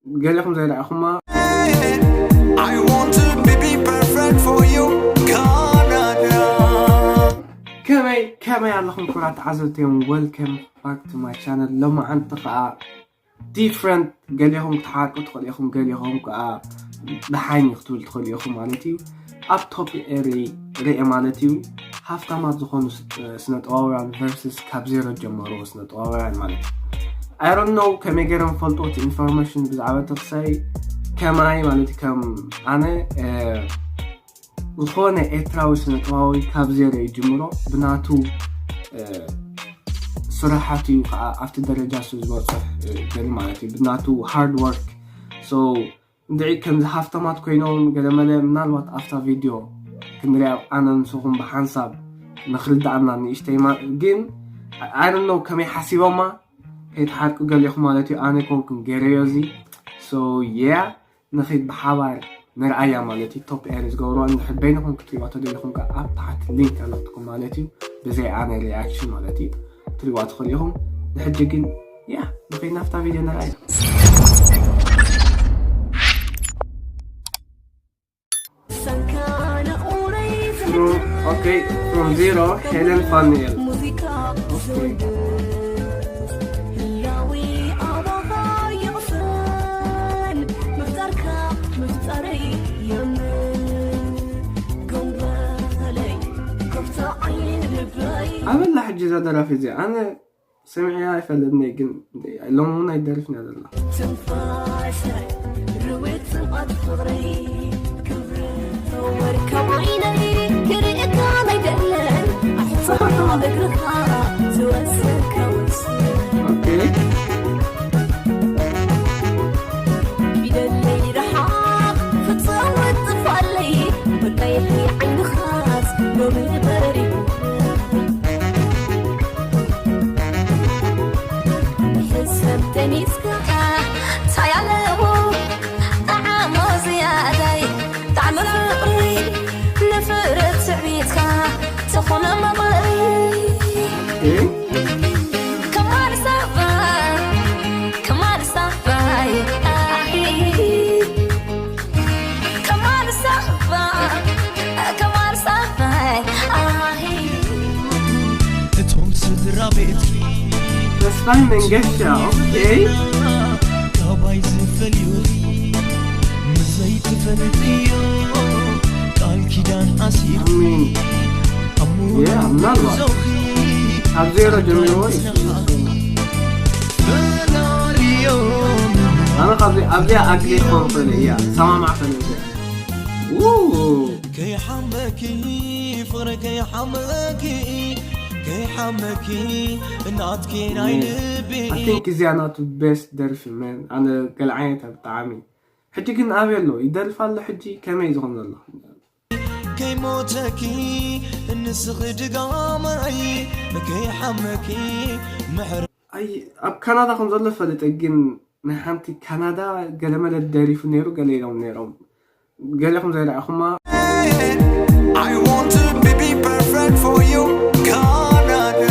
ገሊኹም ዘይረኣኹማ። I want to be, be perfect for you, ካናዳ። ከመይ ከመይ ኣለኹም ክቡራት ተዓዘብቲ እዮም? Welcome back to my channel። ሎማዓንቲ ከዓ different፣ ገሊኹም ክትሓርቁ ትኽእሉ ኢኹም፣ ገሊኹም ከዓ ደሓን እዩ ክትብሉ ትኽእሉ ኢኹም ማለት እዩ። ኣብ ቶፕ ኤሪ ርኤ ማለት እዩ። ሃፍታማት ዝኾኑ ስ- ስነ ጥበባውያን versus ካብ ዜሮ ጀመሩ ስነ ጥበባውያን ማለት እዩ። I don't know ከመይ ገይሮም ፈልጡ እቲ ኢንፎርሜሽን ብዛዕባ እቲ ክሳይ ከማይ ማለት እዩ። ከም ኣነ እ፣ ዝኾነ ኤርትራዊ ስነ ጥበባዊ ካብ ዜሮ ይጅምሮ ብናቱ እ፣ ስራሓት እዩ ከዓ ኣብቲ ደረጃ እሱ ዝበፅሕ እ፣ ገሊ ማለት እዩ ብናቱ hard work። So እንድዒ ከምዚ ሃፍታማት ኮይኖም ገለመለ ምናልባት ኣብታ ቪድዮ ክንሪኣ ኣነ ንስኹም ብሓንሳብ ንክርድኣና ንእሽተይ ማ- ግን I don't know ከመይ ሓሲቦማ ከይትሓርቁ ገሊኹም ማለት እዩ። ኣነ ኮንኩም ገይረዮ እዚ። So yeah ንኺድ ብሓባር ንርኣያ ማለት እዩ። ቶፕ ኤሪ ዝገብርዋ እንድሕር በይንኹም ክትሪዋ ተደሊኹም ከዓ ኣብ ታሕቲ ሊንክ ኣለትኩም ማለት እዩ። ብዘይ ኣነ ሪያክሽን ማለት እዩ ክትሪዋ ትኽእሉ ኢኹም። ንሕጂ ግን ያ ንኺድ ናብታ ቪድዮ ንርኣያ። From, okay, from zero, Helen Fanniel. Okay. ኣበላ ሕጂ እዛ ደራፊ እዚኣ ኣነ ሰሚዐያ ኣይፈልጥን እየ፣ ግን ሎሚ እውን ኣይደርፍን እያ ዘላ። ትንፋሰይ ርዌት ጽምኣት ፍቕረይ ክብሪ ተወርካ ዓይነይ ክርእየካ ኣይደለን ኣሕጽሮ እግርኻ ዝወሰድካ ውስ ኦኬ። ፊደለይ ረሓቕ ፍጻወት ጥፋለይ ብቀይሒ ዓይንኻስ ሎሚ በሪሁ ሕሰብ ተኒስካ እንታይ ኣለዎ ጣዕሞ ዝያዳይ ጣዕሚ ፍቕሪ ንፍረት ትዕቢትካ ዝኾነ መቕለይ ከማን ሳባ ከማን ሳባይ ኣሂ ከማን ሳባ ከማን ሳባይ ኣሂ እቶም ስድራ ቤት ተስፋይ መንገሻ ኦኬ። ካባይ ዝፈልዩ ምስዘይ ትፈልጥዮ ቃል ኪዳን ኣሲር ኣሜን። ኣሙን ያ፣ ምናልባት ጉዞኺ ካብ ዜሮ ጀሚሮ እዩ። ፈላልዮም ኣነ ካብዚ ኣብዚኣ ኣግሪ ክኸውን ክእል እያ ሰማማዕ ፈለዘ ከይሓመኪ ፍቕሪ ከይሓመኪ ከይሓመኪ እናትኪ ናይ ልቢ I think እዚኣ ናቱ ቤስት ደርፊ መን ኣነ ገለ ዓይነት ብጣዕሚ ሕጂ ግን ኣበይ ኣሎ ይደርፍ ኣሎ ሕጂ ከመይ ዝኾን ዘሎ ከይሞተኪ እንስኺ ድጋማይ ከይሓመኪ ምሕር ኣይ ኣብ ካናዳ ከም ዘሎ ፈልጠ ግን ናይ ሓንቲ ካናዳ ገለመለ ደሪፉ ነይሩ ገለ ኢሎም ነይሮም ገለኹም ዘይረኣኹማ I want to be, be perfect for you ካናዳ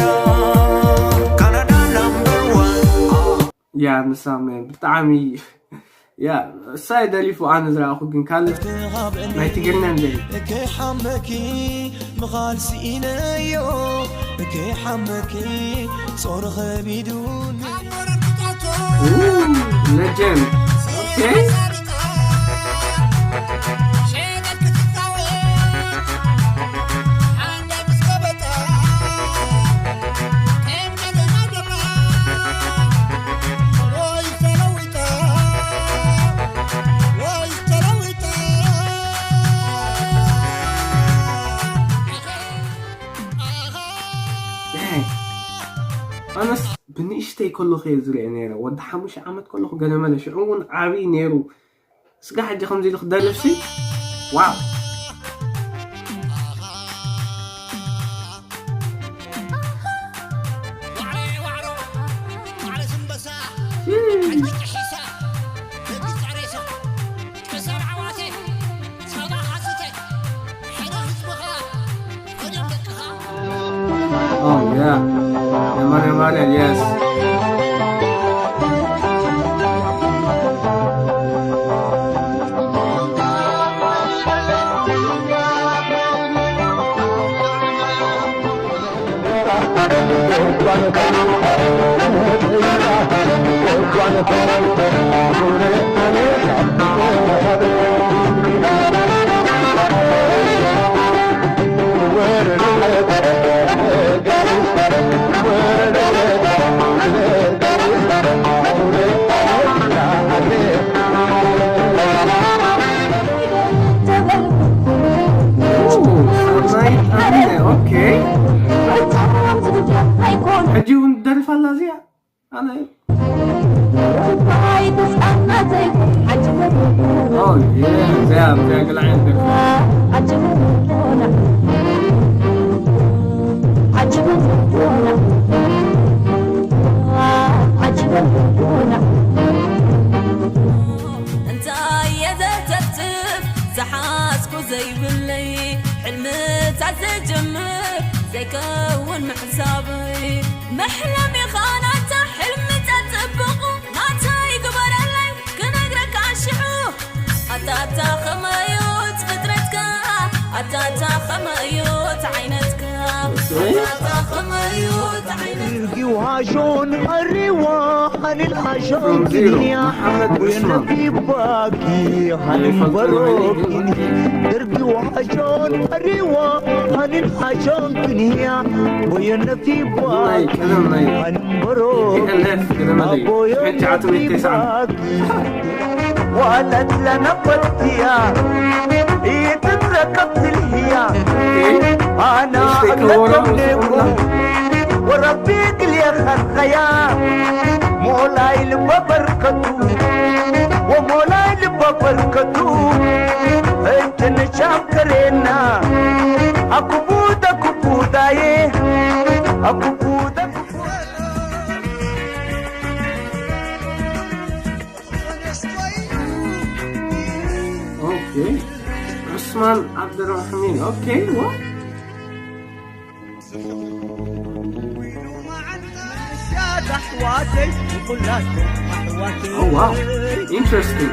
ካናዳ number one ያ ንሳ መን ብጣዕሚ ያ እሳይ ደሪፉ ኣነ ዝረኣኹ ግን ካልእ ናይ ትግርኛ እንደ ከይሓመኪ ምኻል ስኢነዮ ከይሓመኪ ጾር ኸቢዱኒ Legend. Okay. ኣነስ ብንእሽተይ ከለኹ እየ ዝሪኦ ነይረ። ወዲ ሓሙሽተ ዓመት ከለኹ ገለመለ፣ ሽዑ እውን ዓብዪ ነይሩ። ስጋ ሕጂ ከምዚ ኢሉ ክደርፍሲ፣ ዋው! Oh yeah. Maria Maria, yes. ኦኬ። ሕጂ እውን ደርፋ ኣላ እዚኣ። ኣነ ኦ፣ የ፣ እዚኣ፣ እዚኣ ገለ ዓይነት ደርፊ። እንታይ እየ ዘተብትብ ዝሓዝኩ ዘይብለይ፣ ሕልምታት ዝጅምር ዘይከውን ምሕሳበይ። መሕለሚ ኻናታ ሕልምታት ጽቡቑ ናተይ ግበረለይ፣ ክነግረካ ሽዑ። ኣታታ ኸመዩት ፍጥረትካ፣ ኣታታ ኸመዩት ዓይነትካ፣ ኣታታ ኸመዩት ዓይነትካ። ጊዋሾን ኸሪዋ ኣንን ሓሾን ክንያ ወየነፊባኪ ሃንበሮኪን። ደርጊ ዋሾን ኸሪዋ ኣንን ሓሾን ክንያ ወየነፊባኪ ሃንበሮኪን። ኣቦዮነፊባኪ ዋለት ለነበትያ ይትረከብ ትልህያ ኣና እግለቶም ኔኩ ወረቢ ግልየ ኸኸያ ሞላይ ልበ በርከቱ ወሞላይ ልበ በርከቱ እጅን ሻም ከሬና ኣኩቡደ ኩቡዳዬ ኣኩቡደ ኩቡዳ ኦኬ ዑስማን ዓብደራሕሚን ኦኬ ዋ ኣሕዋተይ ኩላትኩም ኣሕዋተይ Oh, wow. Interesting.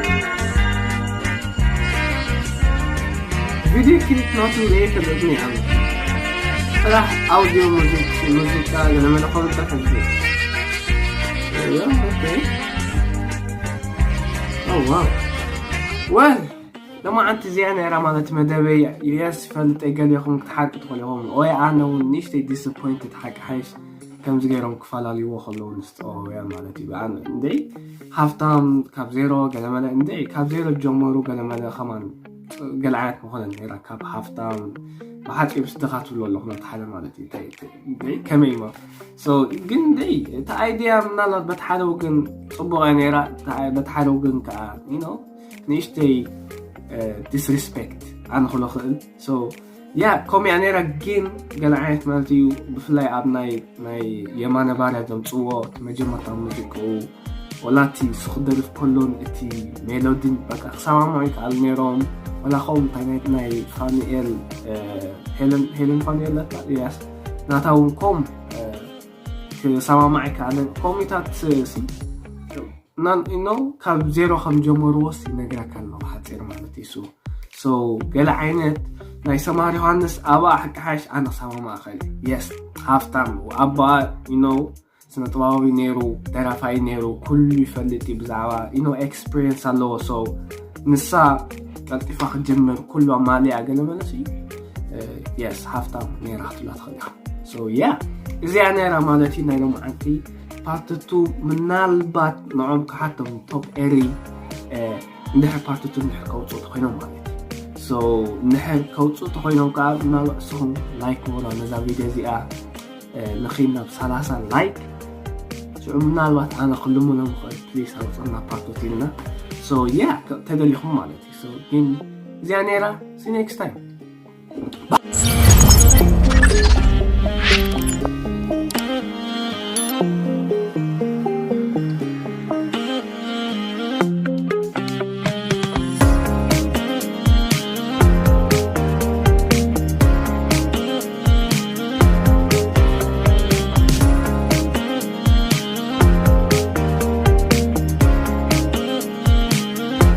ቪድዮ ክሊፕ ናቱ ርኤ ተገጥሚ ኣነ ጥራሕ ኣውዲዮ ሙዚቃ ገለመለ ከምኡ ተፈልዩ ዋው ወል ለማዓንቲ እዚኣ ነይራ ማለት መደበይ የስ ፈልጠ ገሊኹም ክትሓቂ ትኽእሉ ኢኹም ወይ ኣነ እውን ንእሽተይ ዲስፖይንትድ ሓቂ ሓይሽ ከምዚ ገይሮም ክፈላለይዎ ከለዉ ንስጥኦውያን ማለት እዩ ብኣን እንደይ ሃፍታም ካብ ዜሮ ገለመለ እንደ ካብ ዜሮ ጀመሩ ገለመለ ከማን ገለ ዓይነት መኾነ ነይራ ካብ ሃፍታም ብሓፂሩ ስደኻ ትብሎ ኣለኹ ናብቲ ሓደ ማለት እዩ እንታይ እንታይ እንታይ ከመይ እሞ so ግን እንደ እቲ ኣይድያ ምናልባት በቲ ሓደ ወገን ፅቡቕ እያ ነይራ በቲ ሓደ ወገን ከዓ you know ንእሽተይ disrespect ኣነ ክሎ ክእል so yeah ከምኡ እያ ነይራ ግን ገለ ዓይነት ማለት እዩ ብፍላይ ኣብ ናይ ናይ የማነ ባርያ ዘምፅዎ መጀመርታ ሙዚቅኡ ወላ እቲ ስኽደርፍ ከሎን እቲ ሜሎዲን በቃ ክሰማምዑ ይከኣሉ ነይሮም ወላ ከምኡ እንታይ ናይ ናይ ፋኑኤል ሄለን ፋኑኤል ለካ ያስ ናታ እውን ከም ክሰማማዕ ይከኣለን ኮሚታት ሲ no ካብ ዜሮ ከም ጀመርዎስ ይነግረካ ኣለኹ ሓፂር ማለት እዩ so ገለ ዓይነት ናይ ሰማር ዮሃንስ ኣባኣ ሕቂ ሓሽ ኣነ ክሰማማዕ እኽእል yes ሃፍታም ኣባኣ you know ስነ ጥበባዊ ነይሩ ደራፋይ ነይሩ ኩሉ ይፈልጥ እዩ ብዛዕባ you know experience ኣለዎ so ንሳ ቀልጢፋ ክትጀምር ኩሉ ኣማሊኣ ገለ መለስ እዩ yes ሃፍታም ነይራ ክትብላ ትኽእል ኢኻ so yeah እዚኣ ነይራ ማለት እዩ ናይ ሎምዓንቲ part two ምናልባት ንዖም ክሓቶም top ኤሪ እንድሕር part two እንድሕር ከውፅኡ ተኮይኖም ማለት እዩ so እንድሕር ከውፅኡ ተኮይኖም ከዓ ምናልባት ንስኹም like ግበሩ ነዛ ቪድዮ እዚኣ ንኺድ ናብ ሰላሳ like ሽዑ ምናልባት ኣነ ክልምኖም ክእል please ኣውፅእና part two ኢልና so yeah ተደሊኹም ማለት እዩ so ግን እዚኣ ነይራ see next time